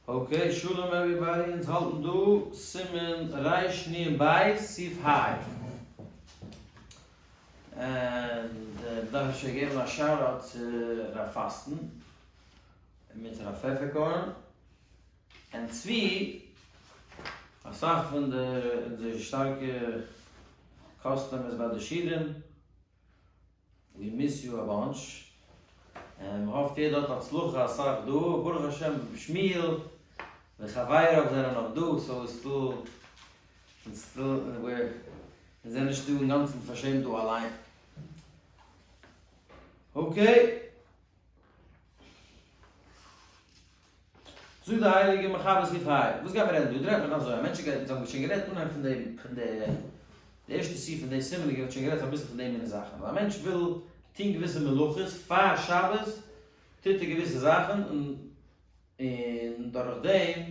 Okay, שלום everybody, אונז האלטן דא סימן ריש נון בית סעיף היי. און מ'דארף אפשר געבן א shout out צו רב פאסטן מיט רב פעפערקארן און צבי, אסאך פון די אונזערע שטארקע customers ביי די שיעורים. We miss you a bunch, און מ'האפט יעדער האט הצלחה אסאך דא, ברוך השם שמואל וחביריו זענען נאך דא, so איז still, אונז still, אונז זענען נישט דא אינגאנצן פארשעמט דא אליין. Okay. זאגט די הייליגע מחבר סעיף ה, וואס גייט מען רעדן דא? דא רעדט מען אזוי, א מענטש גייט, אונז האבן שוין גערעדט אנהייב פון די, פון די, די ערשטע סעיף פון די סימן האט שוין גערעדט אביסל פון די מיני זאכן, אז א מענטש וויל טון געוויסע מלאכות פאר שבת, טוט ער געוויסע זאכן, און און דורך דעם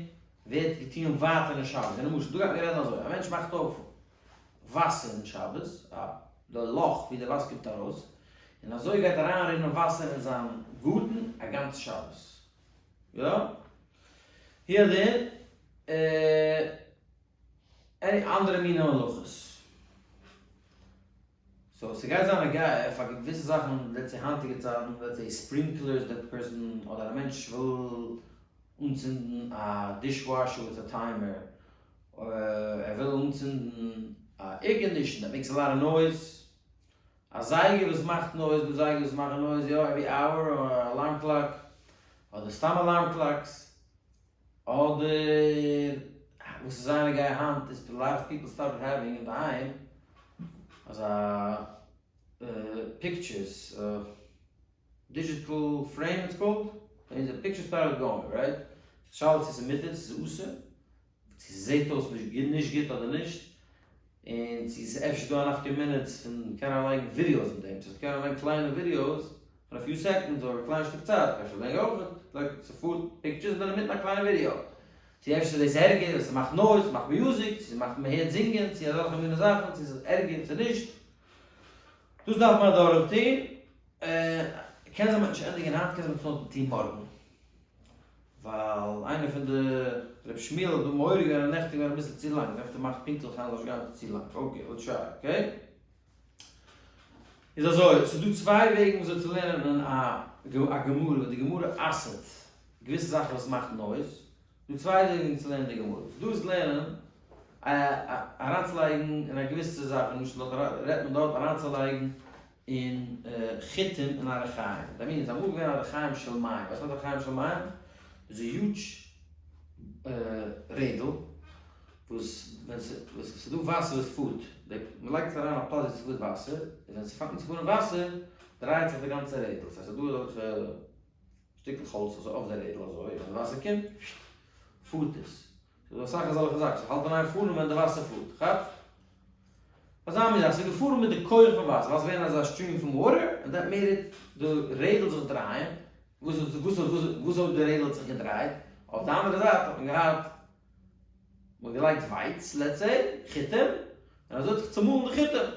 ווערט געטון ווייטער אין שבת, ווי למשל, דא גייט מען רעדן אזוי, א מענטש מאכט אויף וואסער אין שבת, א די לאך ווי די וואסער קומט ארויס, און אזוי גייט אריינרינען וואסער אין זיין גארטן א גאנץ שבת. יא? הוא הדין any אנדערע מיני מלאכות. So ס'גייט זיין נוגע פאר געוויסע זאכן, let's say היינטיגע צייטן, let's say sprinklers that person, אדער א מענטש וויל אנצינדן א dishwasher with a timer, ער וויל אנצינדן א air condition that makes a lot of noise, א זייגער וואס מאכט noise, דא זייגער וואס מאכן noise יא, every hour, אדער alarm clock, אדער סתם alarm clocks, אדער וואס איז זייער נוגע היינט איז a lot of people started having אינדערהיים אזא pictures, digital frame it's called, און די picture started going right, שאלה צו ס'איז מותר צו ס'איז אסור. צו ס'זעהט אויס נישט גוט אדער נישט, און צו ס'איז אפשר דא א נפקא מינה פון קענען לייגן ווידיאוס אין דעם, צו מ'קען אריינלייגן קליינע ווידיאוס פון א few seconds אדער א קליין שטיק צייט, אפשר לענגער אויך, like ס'פארט pictures און אינמיטן א קליינע ווידיאו, צו אפשר איז דאס ערגער ווען ס'מאכט noise, ס'מאכט music, צו ס'מאכט מ'הערט זינגען, צו אזעלכע מיני זאכן, צו ס'איז ערגער צו נישט, דאס דארף מען אדורך טון, קען זיין מ'וועט נישט ענדיגן היינט, קען זיין מ'וועט עס נאר טון מארגן. ווייל איינער פון די רב שמואל האט דא מעורר געווען אז נעכטן איז געווען אביסל צו לאנג, דארף ער מאכן פונקטליך היינט זאל נישט גיין צו לאנג, okay we'll try, okay? איז אזוי, ס'איז דא צוויי וועגן וויאזוי צו לערנען א גמרא ווען די גמרא אסר'ט געוויסע זאכן וואס מאכט noise, דא צוויי וועגן צו לערנען די גמרא, ס'איז דא עס לערנען אריינצולייגן אין א געוויסע זאך, למשל דארט רעדט מען דארט אריינצולייגן אין חיטים אין א רחיים, דאס מיינט איז אמאל געווען א רחיים של מים, ווייסט וואס א רחיים של מים? איז א huge רעדל וואס ווען ס'איז דא וואסער וואס פארט, מ'לייגט עס אריין א פלאץ ווי ס'פארט וואסער, און ווען ס'פאנגט אן צו פארן וואסער דרייעט זיך די גאנצע רעדל, ס'הייסט ס'איז דא אזעלכע שטיקל האלץ אזוי אויף די רעדל אזוי, ווען די וואסער קומט פארט עס. ס'איז דא אסאך אזעלכע זאכן, ס'האלט אין איין פארן ווען די וואסער פארט, כאפסט? אזא מין זאך, ס'איז געפארן מיט די כח פון וואסער, ווייל ס'איז געווען אזא stream פון water, און that made it די רעדל זיך דרייען, וואס וואס וואס אויב די רעדל האט זיך געדרייט, אויף די אנדערע זייט האט מען געהאט, מ'האט געלייגט ווייץ, let's say, חיטים, און אזוי האט זיך צומאלן די חיטים.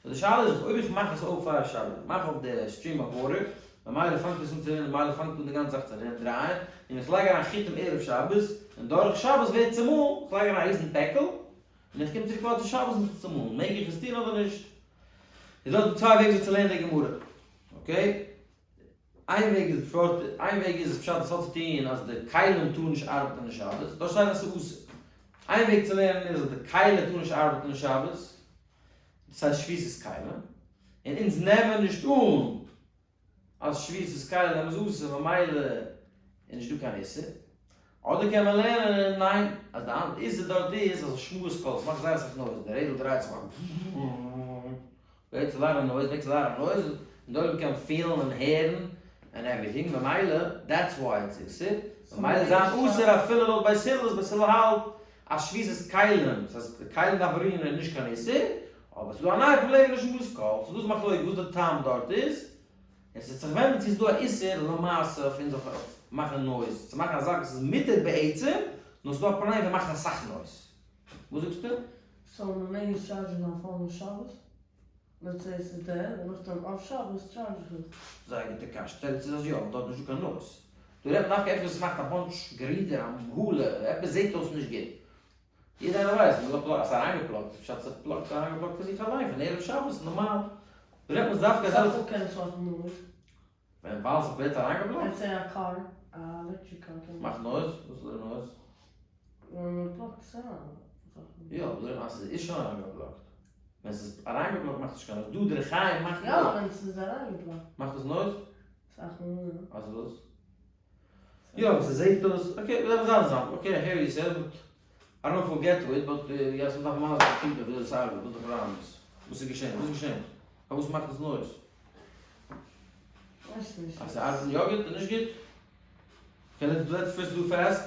So די שאלה איז אויב איך מאך עס אויף פאר שבת, איך מאך אויף די stream of water, ממילא פאנגט עס אן צו רינען, ממילא פאנגט אן די גאנצע זאך צו דרייען, און איך לייג אריין חיטים ערב שבת, און דורך שבת ווערט צומאלן, איך לייג אריין א ריזן פעקל, און איך קום צוריק מוצאי שבת און ס'איז צומאלן, מעג איך עס טון אדער נישט? איז דא צוויי וועגן וויאזוי צו לערנען די גמרא, okay? איין וועג איז פשט, איין וועג איז פשט עס האט צו טון אז די כלים טארן נישט ארבעטן אין שבת, דארט שטייט אז ס'איז אסור. איין וועג צו לערנען איז אז די כלי טאר נישט ארבעטן אין שבת, דאס הייסט שביתת כלים, און אונז נעמען נישט אן אז שביתת כלים איז אסור ממילא איז נישט דא קיין איסור. אדער קען מען לערנען ניין, אז די איסור דארט איז אז השמעת קול, ס'מאכט זייער אסאך noise, די רעדל דרייט זיך makes a lot of noise, makes a lot of noise, און די עולם קען פילן און הערן און everything, ממילא that's why it's איסור, ממילא זיין אסור אפילו לויט בית הלל, וואס בית הלל האלט אז שביתת כלים, דאס הייסט די כלים דארפן רוען איז נישט קיין איסור, אבער ס'איז דא א נייע פראבלעם אין השמעת קול, ס'איז דא מחלוקת וואס די טעם דארט איז, און ס'וועט זיך ווענדן צו ס'איז דא א איסור למעשה אויף אונז אויף מאכן noise, צו מאכן א זאך וואס איז מותר בעצם, נאר ס'איז דא א פראבלעם פון מאכן אסאך noise. וואס זאגסטו? So מ'מעג נישט טשארדזשן דיין phone אויף שבת? Let's say ס'איז dead און נאכדעם אויף שבת טשארדזש איך עס. זייער גוטע קשיא, תירוץ איז אז יא, דארט איז נישטא קיין noise. דא רעדט מען דווקא עפעס וואס מאכט א bunch גערודער, א בהלה, עפעס זעט אויס נישט גוט. יעדער איינער ווייסט, מען זאגט אז ס'איז אריינגעפלאגט, איז פשט ס'איז פלאגט אריינגעפלאגט פון זיך אליין, פון ערב שבת, נארמאל. דא רעדט מען דווקא אזעלכע. סך הכל קען עס מאכן noise. ווען ווייל ס'ווערט אריינגעפלאגט? Let's say א קאר, א electric car קען מאכן noise? וואס איז די noise? ווען מען פלאגט עס אריין. יא, אבער דא רעדט מען אז ס'איז שוין אריינגעפלאגט. ווען ס'איז אריינגעפלאגט מאכט עס נישט קיין noise. דא די ריחיים מאכט noise. יא, ווען ס'איז אריינגעפלאגט. מאכט עס noise? אסאך מאל יא. אז וואס? יא, אבער ס'זעהט אויס, okay, לאמיר זיין זאם, okay, I hear you say, but I don't know if we'll get to it, but יעצט מ'דארף מסביר זיין פונקטליך וויאזוי עס ארבעט, וואס די פראבלעם איז, וואס איז געשען, וואס איז געשען? פארוואס מאכט עס noise? ווייס נישט. אז ס'ארבעט יא גוט און נישט גוט? Okay, let's let's first do fast,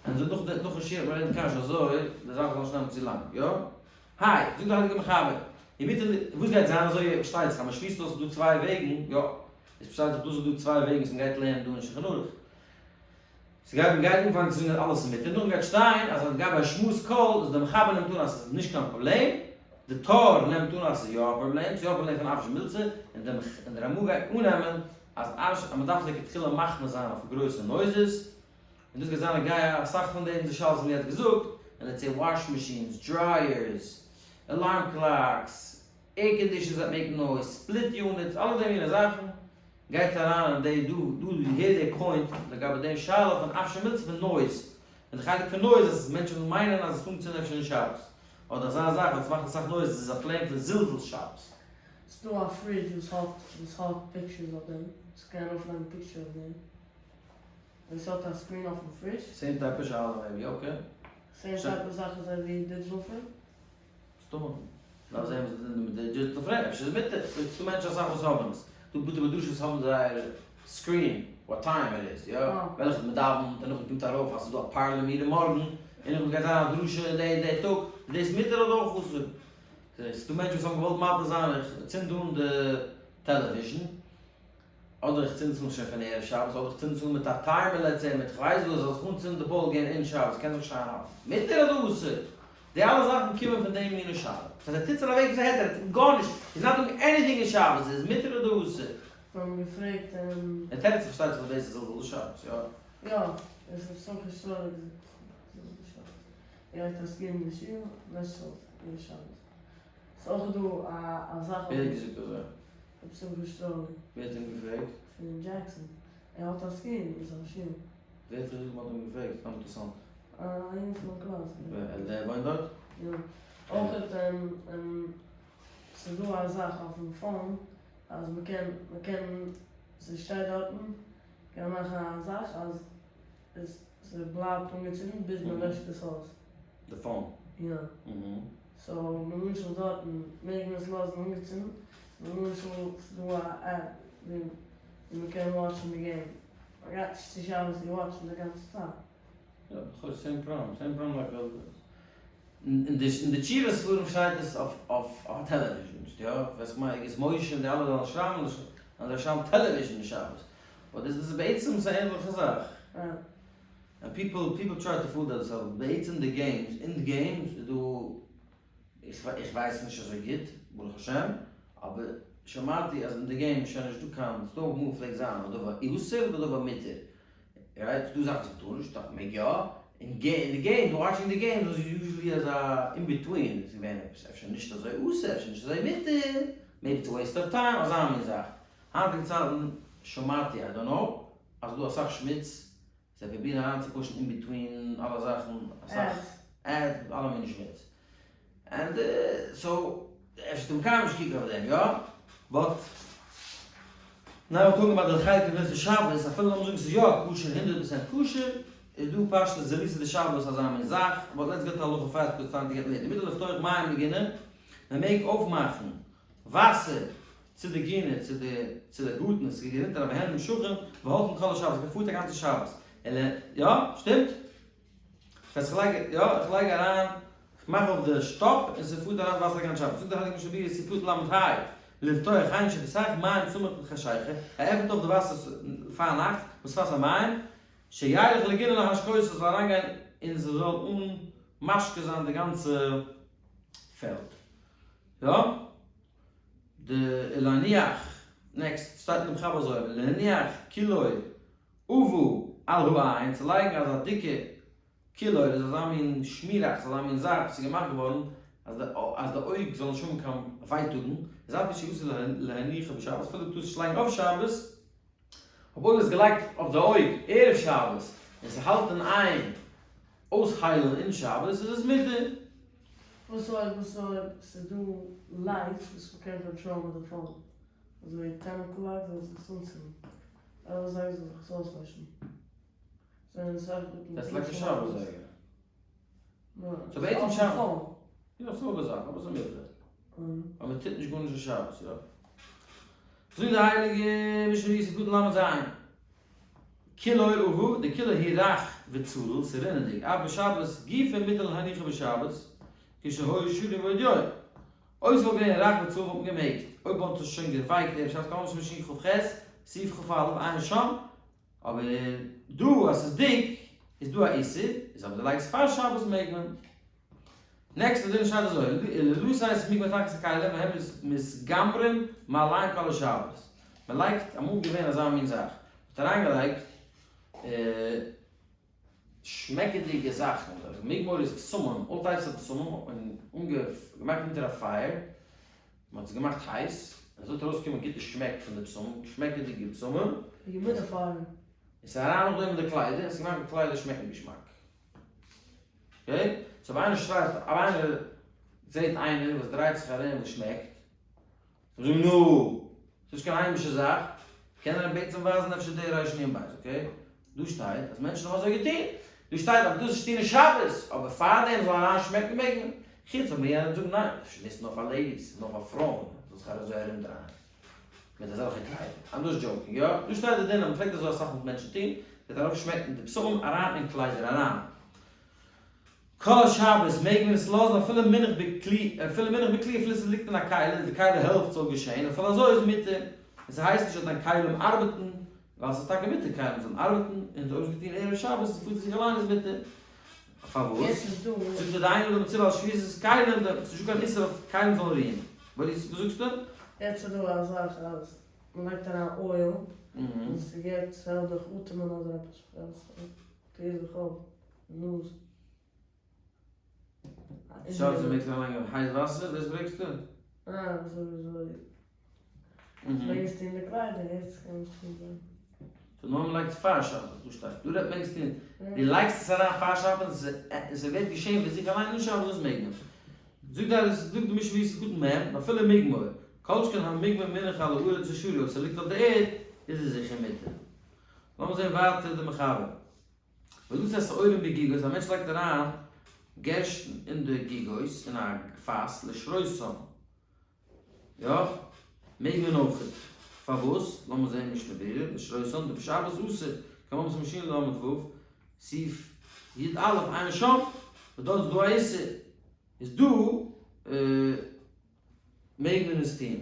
און אזוי נאך די נאכן שיעור וועט מען רעדן קשיא אזוי די זאך זאל נישט נעמען צו לאנג, יא? היי, זאגט די הייליגע מחבר, אינמיטן די, וואס גייט זיין אזוי פארשטייט זיך אז מ'שמועסט אויס ס'איז דא צוויי וועגן, יא, איז פארשטייט זיך דא איז דא צוויי וועגן וואס מ'גייט לערנען דא אין שולחן ערוך. ס'גייט מ'גייט אנפאנגען צו זאגן אז אלעס איז מותר, נאכדעם גייט שטיין אז לגבי השמעת קול איז די מחבר נעמט אן אז ס'איז נישט קיין פראבלעם, די טור נעמט אן אז ס'איז יא א פראבלעם, ס'איז יא א פראבלעם פון אוושא מילתא, און די רמא גייט אננעמען אז אז מ'דארף לכתחילה מחמיר זיין אויף גרויסע noises, און דאס גייט זיין נוגע אסאך פון די אונזער שאלות וואס מ'האט געזאגט, און let's say wash machines, dryers, alarm clocks, air conditions that make noise, split units, אלע די מיני זאכן גייט אריין אין די דא דא הער די point לגבי דעם שאלה פון אוושא מילתא פון noise, און די חלק פון noise אז מענטשן מיינען אז עס פונקציאנירט אפשר נישט שבת, אדער אזא זאך וואס מאכט אסאך noise איז א פלעם פון זלזול שבת. ס'דא א fridge וואס האט pictures אויף דעם, ס'קען ארויפלייגן picture אויף דעם, און ס'האט א screen אויפן fridge. Same type of שאלה maybe, okay. Same type of זאך אזוי ווי digital frame? מסתמא. דארף זען וואס איז מיט די digital frame, אפשר איז מותר, ס'איז דא מענטשן אסאך וואס האבן עס, דא בתי מדרשים וואס האבן זייער screen, what time it is, יא, וועלכע מ'דאווענט, און נאכדעם קומט ארויף אז ס'איז דא א פארלער יעדע מארגן, און נאכדעם גייט זיין א דרשה די די טאג, איז דאס מותר אדער אויך אסור? ס'איז דא מענטשן וואס האבן געוואלט מתיר זיין, איך צינד אן די television, אדער איך צינד עס אן שוין פון ערב שבת, אדער איך צינד עס אן מיט א timer let's say, מיט כ'ווייס וואס, זאל זיך אנצינדן די ball game אין שבת, קען זיך נישט איינהאלטן. מותר אדער אסור? די אלע זאכן קומען פון דעם מינע שאלה. ס'הייסט ער טוט זיך אוועק וואס ער העט, ער טוט גארנישט, he's not doing anything אין שבת, איז מותר אדער אסור? זיי האבן געפרעגט אים. ער טענה'ט זיך פארשטייט זיך אז דאס איז זלזול שבת, יא? יא, עס איז סך הכל זלזול שבת. ער האט עס געגעבן די שיעור, לעשט אויס אין שבת. ס'איז אויך דא א זאך. ווער האט געזאגט אזוי? רבי שמחה שטראלי. ווער האט אים געפרעגט? פון דזשעקסאן. ער האט א screen אין זיין שול. ווער האט געזאגט מ'האט אים געפרעגט? סתם אינטערעסאנט. א יונג פון מיין קלאס. ווער? דער וואוינט דארט? יא. אויך ס'איז דא א זאך אויפן phone אז מ'קען מ'קען ס'שטייט דארטן קען מען מאכן א זאך אז עס ס'בלייבט אנגעצינדן ביז מ'לעשט עס אויס. די phone? יא. So למשל דארטן מעג מען עס לאזן אנגעצינדן, למשל ס'דא א app ווי מ'קען וואטשן די game, מ'גייט נישט צו שבת צו וואטשן די גאנצע צייט. יא, לכאורה same problem, same problem like אין די אין די תשובה ספרים שטייט עס אויף אויף א television, נישט יא? ווייסט איך מיין אגרות משה און די אלע זאלן שרייבן אז זיי שרייבן television אין שבת, but דאס איז בעצם ס'איז א ענליכע זאך. און people people try to fool themselves, בעצם די games, אין די games איז דא, איך ווייס נישט אזוי גוט, ברוך השם, אבער שמעתי אז אין די games שוין נישט דא קיין, ס'דא אמאל פלעגט זיין א דבר אסור און א דבר מותר, right? ס'דא זאכן וואס מ'טאר נישט, דאך מ'מעג יא, אין די games, watching די games was usually אזא in between, ס'איז געווען עפעס אפשר נישט אזוי אסור, אפשר נישט אזוי מותר, maybe it's waste of time, אזא מין זאך. היינטיגע צייטן שמעתי, I don't know, אז ס'דא אסאך שמוץ, זיי פרובירן אריינצופושן in between אלע זאכן, אסאך ads מיט אלע מיני שמוץ. And so, אפשר טאר מען קיינמאל נישט קוקן אויף דעם, יא? But, now we're talking about די חלק פון הלכות שבת, אפילו לאמיר זאגן ס'איז יא כשר, 100% כשר, איז דא פשטות זריזא דשבת אזא מין זאך, but let's get הלכה fast because time to get late. ומותר לפתוח מים לגינה, מען מעג אויפמאכן וואסער צו די גינה, צו די צו די גארטן, עס איז גערינט ארויף והן נמשכין והולכין כל השבת, מען פארט א גאנצע שבת, אלא, יא? שטימט? דאס הייסט איך לייג, יא, איך לייג אריין, איך מאך אויף די שטאפ און ס'פארט אריין וואסער א גאנצע שבת, זאגט דער הייליגער משנה ברורה סי' קטן ל"ה, לפתוח היינו שפותח מים סמוך לחשיכה, ער עפנט אויף די וואסער פאר נאכט, בשפת המים, שילך לגינה להשקות, עס זאל אריינגיין און ס'זאל אן משקה זיין די גאנצע פעלד. יא? די להניח, next, שטייט אין די מחבר אזוי, להניח כולו עבה. על העין, צו לייגן אזא דיקע קילור איז אזא מין שמיראכץ, אזא מין זאך וואס איז געמאכט געווארן אז די אז די אויג זאל נישט האבן קיין ווייטאגן, איז אף על פי שאסור להניחה בשבת, אפילו דו טארסט נישט לייגן אויף שבת, אבער אויב האסט געלייגט אויף די אויג ערב שבת און ס'האלט אין איין אויסהיילן אין שבת איז עס מותר. וואס אויב וואס אויב ס'איז דא lights וואס מ'קען קאנטראלן מיט די phone, אזוי ווי 10 o'clock זאל זיך עס אנצינדן, 11 אזייגער זאל זיך עס אויסלעשן. דאס לייגט א שבת זייגער. סאו בעצם שבת. יא, זעלבע זאך, אבער ס'איז מותר. אבער מ'טוט נישט גארנישט אין שבת, יא. זאגט די הייליגע משנה יוסף קטן ל' ז. קילור עבה, די קילור היא רך וצלול, ס'איז רינענדיג, אף בשבת גופא מותר להניחו בשבת, כשהיה שרוי מבעוד יום. אויב ס'וואלט געווען רך וצלול וואלט מען געמעגט, אויב מ'האט עס שוין געווייקט ערב שבת כמאמר משנה כ"ח, סעיף כ"א, עיין שם, אבער דא אז ס'איז דיק איז דא א איסור, איז אבער די לייגסט פאר שבת מעג מען. נעקסט איז דא נישט אזוי, לולא ס'איז מוגמר תחת הכלים והם מתגמרים מאליהם כל השבת. מען לייגט, אמאל געווען אזא מין זאך, מ'האט אריינגעלייגט שמעקעדיגע זאכן, מוגמר איז בשמים, all types of בשמים האט מען געמאכט אונטער א פייער, מען האט עס געמאכט הייס, און עס וועט ארויסקומען גוטע שמעק פון די בשמים, שמעקעדיגע בשמים. Humidifier. און ס'איז אריין נאכדעם אין די קליידער, און ס'איז געמאכט די קליידער שמעקן געשמאק. okay? so אויב איינער שרייט, אויב איינער זעט איינער וואס דרייט זיך ארום און שמעקט, זאל זאגן נו! ס'איז נישט קיין היימישע זאך, קען ער אים בעצם ווייזן אפשר די רייש נון בית, okay? דא שטייט אז מענטשן האבן אזוי געטון, דא שטייט אז מ'טאר עס נישט טון אין שבת, אבער פארדעם זאל אריין שמעקן מעג מען, חוץ אויב יענער זאגט ניין, אפשר דאס נאר פאר ladies, נאר פאר פרויען, זאל זיך אזוי ארום דרייען מיט אזעלכע קליידער, I'm just joking, יא? דא שטייט די דין אז מ'פלעגט אזוי אסאך מיט מענטשן טון, וועט ארויף שמעקן די בשמים אריין אין קליידער אריין. כל השבת מעג מען עס לאזן אפילו מונח בכלי, אפילו מונח בכלי אפילו ס'ליגט אין א כלי, די כלי העלפט ס'זאל געשען, אפילו אזוי איז מותר, און ס'הייסט נישט אז דיין כלים ארבעטן, ווייל ס'איז טאקע מותר כלים זאלן ארבעטן, און אויב ס'איז געטון ערב שבת און ס'פארט זיך אליין איז מותר. פארוואס? זאגט ער דאין אדם מצווה על שביתת כלים, ס'איז נישטא קיין איסור אויף כלים זאלן רוען. וואס זאגסטו? יעצט איז דא א זאך אז מ'לייגט אריין oil און ס'געט ס'העלפט דיך אטעמען אדער עפעס, קלער זיך אויף. נאז. שבת איז מעגסט אריינלייגן הייס וואסער, דאס פרעגסטו? אה, אזוי אזוי. מעגסט טון די קליידער, יעצט קען איך שוין זיין. סאו נאר מ'לייגט פאר שבת, דא שטייט. דא רעדט מעגסט טון. דו לייגסט עס אריין פאר שבת, און ס'ווערט געשען פון זיך אליין אין שבת, דאס מעג מען. זאגט די זאגט די משנה יוסף קטן מ', ואפילו מוגמר, כל שכן המוגמר מונח על הארץ ושרוי, אויב ס'ליגט אויף די ערד, איז עס זיכער מותר. לאמיר זען ווייטער די מחבר. ולתת שעורים בגיגית, א מענטש לייגט אריין גערשטן אין די גיגית, אין א פאס, לשרותם, יא, מעג מען אויכעט, פארוואס? לאמיר זעהן משנה ברורה, לשרותם, דבשבת אסור, כמאמר משנה ל"ו, סעיף י"א, עיין שם, וואס דארט איז דא א איסור, איז דא מעג מען עס טוהן.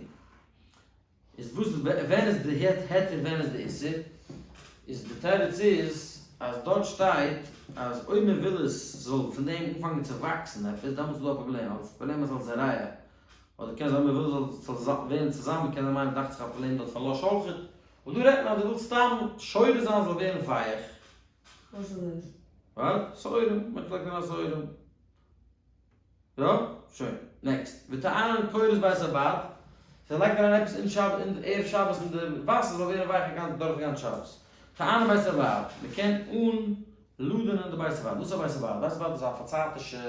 איז וואס ווען איז די היתר ווען איז די איסור? איז די תירוץ איז אז דארט שטייט אז אויב מען וויל עס זאל פון דעם אנפאנגען צו וואקסן עפעס דעמאלטס איז דא א פראבלעם אלס פראבלעם אז אלס זורע אדער קען זיין מען וויל עס זאל ווערן צוזאמען קען זיין מיינען דאכט זיך א פראבלעם דארט פון לש אויכעט אבער דא רעדט מען אז דו ווילסט סתם שורה זיין זאל ווערן ווייעך. וואס איז דאס? וואס? שעורים, מען פלעגט נעמען שעורים. יא? שוין. next. וטוענין קורות בית הבד. זיי לייגט אריין עפעס אין שבת אין ערב שבת אין די וואסער זאל ווערן ווייך אגאנץ דורך גאנץ שבת. טוענין בית הבד. מען קען אן לאדענען די בית הבד. וואס איז א בית הבד? בית הבד איז א פארצייטישע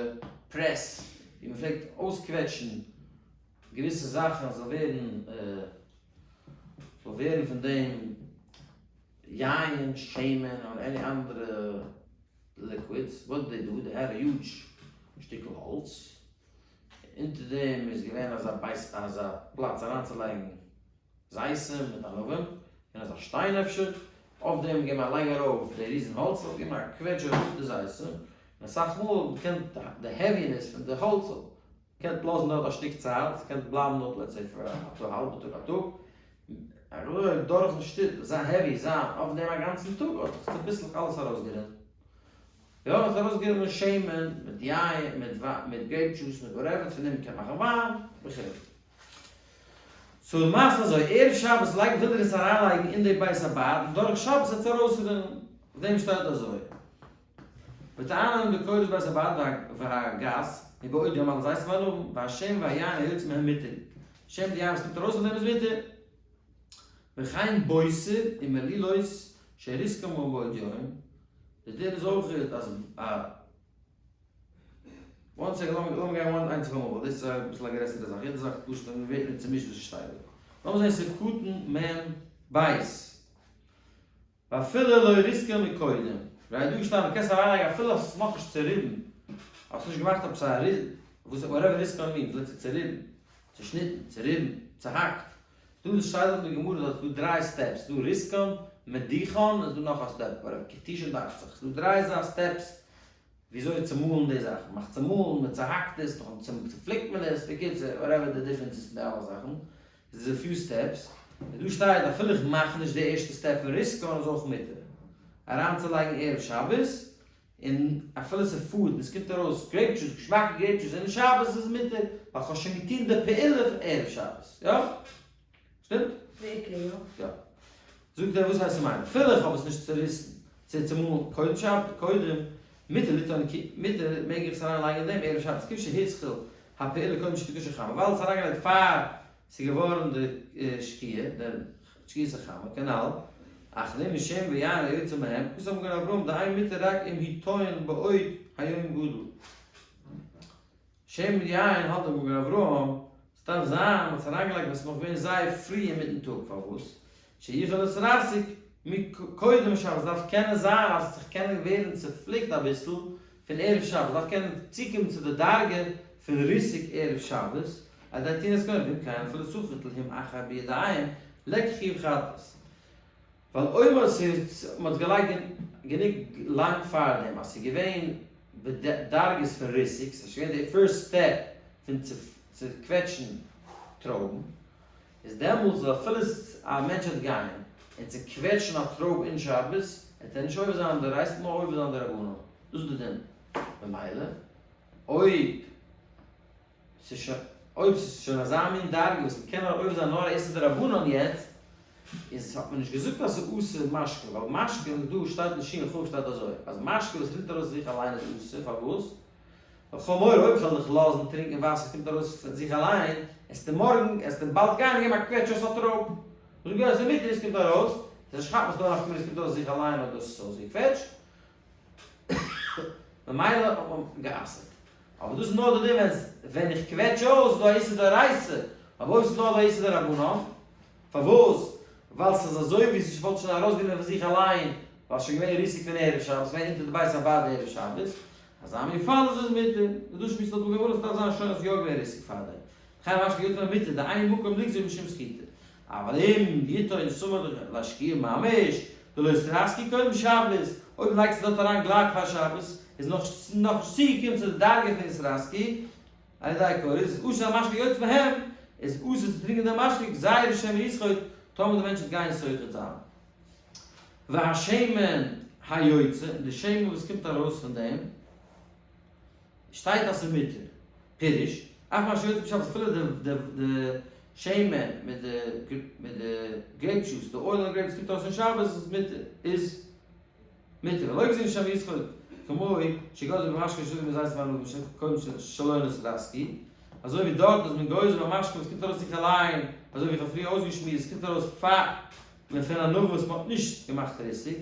press ווי מען פלעגט אויסקוועטשן געוויסע זאכן אז זאל ווערן זאל ווערן פון דעם יין, שמן, אדער any אנדערע liquids, what they do, they had a huge שטיקל האלץ, אונטער דעם איז געווען אזא בית אזא פלאץ אריינצולייגן זיתים מיט ענבים, און אזא שטיין אפשר, אויף דעם געבן א לייג ארויף די ריזן האלץ, האט געגעבן א קוועטש אראפ די זיתים, און אסאך מאל קען די heaviness פון די האלץ קענט לאזן דארט א שטיק צייט, ס'קען בלייבן דארט let's say פאר א טאג, א האלבע טאג, א טאג, אבער דורכן שטיל זיין heavy זיין אויף דעם א גאנצן טאג האט זיך צוביסלעך אלעס ארויסגערינען. יא, עס איז ארויסגערינען שמן, מיט יין, מיט מיט grape juice, מיט whatever, פון דעם קען מאכן וויין, וכו'. so די מעשה איז אזוי, ערב שבת לייגט וויל ער עס אריינלייגן אין די בית הבד, און דורך שבת וועט עס ארויסרינען. אויף דעם שטייט אזוי, וטענהן בקורות בית הבד והגת מבעוד יום על הזית והענבים, והשמן והיין היוצא מהם מותר, שמן די יין וואס קומט ארויס פון דעם איז מותר, וכן בוסר ומלילות שריסקן מבעוד יום, די דין איז אויך אז א one second, לאמיר גיין one איינס אויף אמאל, ווייל דאס איז אביסל א גרעסערע זאך, יעדע זאך פשוט אז מ'ווערט נישט צומישט וואס ס'שטייט דא. לאמיר זען סעיף קטן מ בית. ואפילו לא ריסקן מקודם, רייט דא געשטאנען קענסט אריינלייגן אפילו האסט עס נאכנישט צוריבן, האסט נישט געמאכט עפעס א ריס, וואס whatever ריסקן means, let's say צוריבן, צושניטן, צוריבן, צוהאקט, ס'דא דאס שטייט דארט אין די גמרא דארט איז דא דריי steps, ס'דא ריסקן, מדיחן, און ס'דא נאך א step, whatever, כתישן דאכט זיך, ס'דא דריי אזא steps וויאזוי צומאלן די זאכן, מ'מאכט צומאלן, מ'צוהאקט עס, נאכדעם צופליקט מען עס, בקיצור, whatever די difference איז פון די אלע זאכן, איז א few steps, און דא שטייט אפילו איך מאך נישט די ערשטע step פון ריסקאן איז אויך מותר אריינצולייגן ערב שבת, און אפילו ס'פארט און עס קומט ארויס grape juice, געשמאקע grape juice אין שבת איז מותר, ווייל כ'האב שוין געטון די פעולה פון ערב שבת, יא? שטימט? בעיקר יא. יא. זאגט ער וואס הייסט ס'מיינט אפילו איך האב עס נישט צוריסן צו צומאלן קודם שבת קודם מותר לטעון כי מותר מעג איך עס אריין לייגן אין דעם ערב שבת כיוון שהתחיל הפעולה קודם שתקשה חמה ווייל עס אריינגעלייגט פאר ס'איז געווארן די שקיעה די שקיעת החמה כנל אך ואם שמן ויין היוצא מהם כתב מגן אברהם דאין מותר רק אם הוא טוען בעוד היום גדול. שמן יין האלט דער מגן אברהם, ס'דארף זיין מ'האט עס אריינגעלייגט ווען ס'איז נאך געווען זייער פרי אינמיטן טאג, פארוואס? שיכול להתרסק מקודם שבת, ס'דארף קענען זיין אז ס'זיך קענען ווערן צופליקט אביסל פון ערב שבת, ס'דארף קענען צוקומען צו די דרגה פון ריסוק ערב שבת, על ידי טעינת כהן, ואם כן אפילו סחט להם אחר בידיים, ליכא חיוב חטאת. ווייל אויב מען האט געלייגט גענוג לאנג פארדעם אז ס'איז געווען בדרגות פון ריסוק, ס'איז שוין געווען די first step פון צוקוועטשן טרויבן, איז דעמאלטס איז אפילו א מענטש וועט גיין און צוקוועטשן א טרויב אין שבת, וועט ער נישט עובר זיין דאורייתא נאר עובר זיין דרבנן, דאס איז די דין. ממילא אויב. ס'איז שוין, אויב ס'איז שוין אזא מין דרגה וואס מ'קען נאר עובר זיין נאר א איסור דרבנן יעצט, איז האט מען נישט געזאגט אז ס'איז אסור משקה, ווייל משקה איז דא שטייט אין שין ח שטייט אזוי, אז משקה וואס רינט ארויס זיך אליין איז אסור, פארוואס? ווייל כ'האב מורא אויב כ'וועל דיך לאזן טרינקען וואסער קומט ארויס פון זיך אליין, עסטו מארגן, עסטו באלד גיין און געבן א קוועטש אויס א טראפ. זאג יא, עס איז מותר, עס קומט ארויס, עס איז נישט כאפן ס'דא א נפקא מינה עס קומט ארויס זיך אליין אדער עס איז אויסגעקוועטשט. ממילא האט מען גע'אסר'ט. אבער דאס איז נאר די דין ווען ווען איך קוועטש אויס איז דא א איסור דאורייתא, אבער אויב ס'איז נאר דא איסור דרבנן, פארוואס? ווייל ס'איז אזוי ווי ס'וואלט שוין ארויסגענומען פון זיך אליין, ווייל ס'שוין געווען ריסוק פון ערב שבת, ס'געווען אונטער די בית הבד ערב שבת, אזא מין פאל איז עס מותר, און דאס שמועסט לויט גמרא ס'דארף זיין שוין אז ס'איז יא געווען ריסוק פארדעם. וכן משקה יתר מותר דאין מקום לגזור משום סחיטה. אבל אם יטעון סמוך לשקיעה ממש, דלא יתרסקו קודם שבת, אויב לייגסטו דארט אריין גלייך פאר שבת, איז נאך נאכנישט צוגעקומען צו די דרגה פון יתרסקו, על ידי קורה, איז אסור המשקה יוצא מהם, איז אסור צו טרינקען דעם משקה, גזירה שמא יסחוט, טאמער די מענטש וועט גיין סוחט זיין. והשמן היוצא, און די שמן וואס קומט ארויס פון דעם, שטייט אז ס'איז מותר. פירוש, אף מה שיוצא בשבת אפילו די די שמן מיט די מיט די grape juice, די oil און grapes קומט ארויס אין שבת איז מותר, איז מותר, ולא גזירה שמא יסחוט כמו שגזרו במשקה שזוג מזית וענבים שקודם שלא נתרסקו, אזוי ווי דארט איז מען גוזר במשקה וואס קומט ארויס זיך אליין, אזוי ווי איך האב פריער אויסגעשמועסט, עס קומט ארויס פאר מען פון ענבים וואס מען האט נישט געמאכט ריסוק,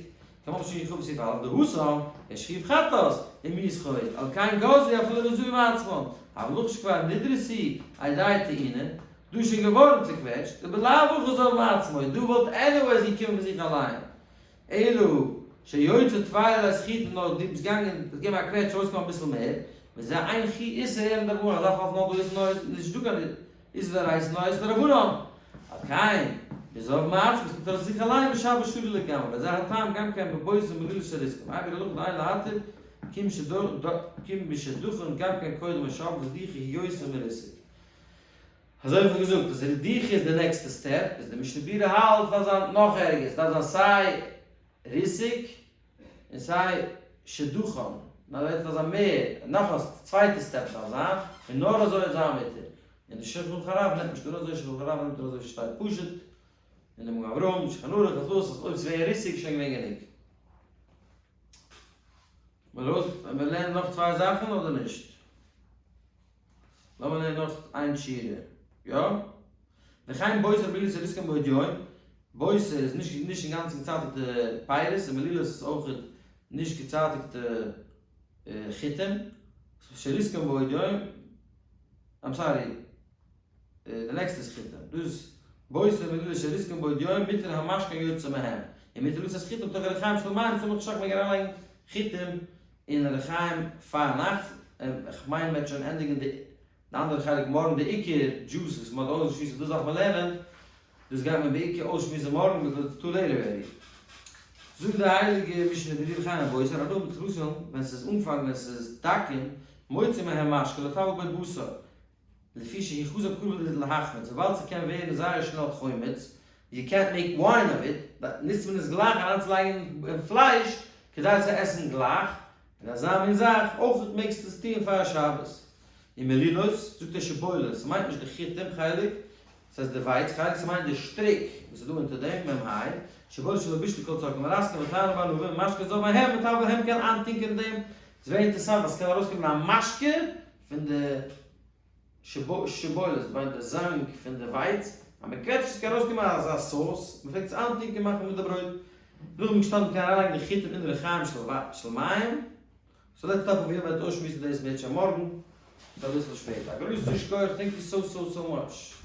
כמובן שיחוב סעיף א' דהתם, יש חיוב חטאת, אם יסחוט, על כן גזרו אפילו בזויים עצמם, אבל לכש כבר נדרסו על ידי טעינה, דא איז שוין געווארן צוקוועטשט, ובלאו הכי זב מעצמו, דא וואלט anyways געקומען פון זיך אליין, אלא שיוצא טפלה לסחיטה נאר דו ביסט געגאנגען האסט געגעבן א קוועטש ארויסקומען אביסל מער, וזה אין חי איסור אלא מדרבנן, אזא פאל איז נאר דא איסור נאר איז נישט דא קיין איסור דאורייתא נאר איסור דרבנן. על כן, בזב מעצמו, עס קומט ארויס זיך אליין בשבת שרי לגמרי, וזה הטעם גם כן בבושם ומלילות שריסקן, מאי בירא הלכה דאין להתיר כי אם משדכן גם כן קודם השבת ודיחי היא יותר מריסוק. אזוי האב איך געזאגט אז רדיחה איז די נעקסטע step, איז די משנה ברורה האלט דארף זיין נאך ערגער, עס דארף זיין סיי ריסוק און סיי שדכן, נאר עס דארף זיין מער, נאך א צווייטע step דארף זיין, און נאר אזוי וועט זיין מותר. און די שולחן הרב נעמט נישט אן אזוי, שולחן הרב נעמט אן אזוי ווי ס'שטייט פשוט אין די מגן אברהם, שולחן ערוך, אז דאס אז אויב ס'איז געווען ריסוק איז שוין געווען גענוג. מיר לערנען נאך צוויי זאכן אדער נישט? לאמיר לערנען נאך איין שורה. יא? וכן בוסר ומלילות שריסקן מבעוד יום, בוסר איז נישט נישט אינגאנצן געצייטיגטע פירות און מלילות איז אויך נישט געצייטיגטע חיטים, שריסקן מבעוד יום, I'm sorry, די נעקסטע איז חיטים, דאס איז בוסר ומלילות שריסקן מבעוד יום, מותר המשקה יוצא מהם, און מותר לתת חיטים בתוך רחיים של מים, סמוך לשחר מעג אריינלייגן חיטים אין רחיים פארנאכט, כ'מיין מ'וועט שוין ענדיגן די די אנדערע חלק מארגן די עיקר דזשוס וואס מ'האט אויסגעשמועסט אז דאס דארף מען לערנען, דאס גייט מען בעיקר אויסשמועסן מארגן because it's too late already. זאגט די הייליגע משנה ברורה וכן הבוסר הנאה בתחילתן ווען ס'איז אנפאנג ווען ס'איז דקין מוציא מהם משקה לטבל בו בשר לפי שהוא חזק קרוב להחמיץ וויבאלד ס'קען ווערן זייער שנעל חומץ יו קענט מעיק וויין אוו איט, נוצט מען עס גלייך אריינצולייגן אין פלייש כדי צו עסן גלייך, און אזא מין זאך אויך מעגסטו עס טוען פאר שבת. און מלילות, זאגט ער שיבולת, ס'מיינט נישט די חיטים חלק, ס'הייסט די ווייץ חלק, ס'מיינט די שטריק וואס איז דא אונטער דעם, מ ה, שיבולת שלא בישלו כל צרכם מרסקין וטענו בענבים, משקה זב מהם וטבל בהם קען איינטונקען אין דעם, ס'איז very אינטערסאנט אז ס'קען ארויסקומען א משקה פון די שיבולת, מיינט די זאנג פון די ווייץ, אז מ'קוועטשט עס קען ארויסקומען אזא סאוס, מ'פלעגט עס איינטונקען מאכן מיט די ברויט, נאכדעם איז געשטאנען מ'קען אריינלייגן די חיטים אין רחיים של מים. so let's stop over here מ'וועט אויסשמועסן דאס מערטשעם מארגן, ס'איז אביסל שפעט. א גרויסן שכוח, thank you so so so much.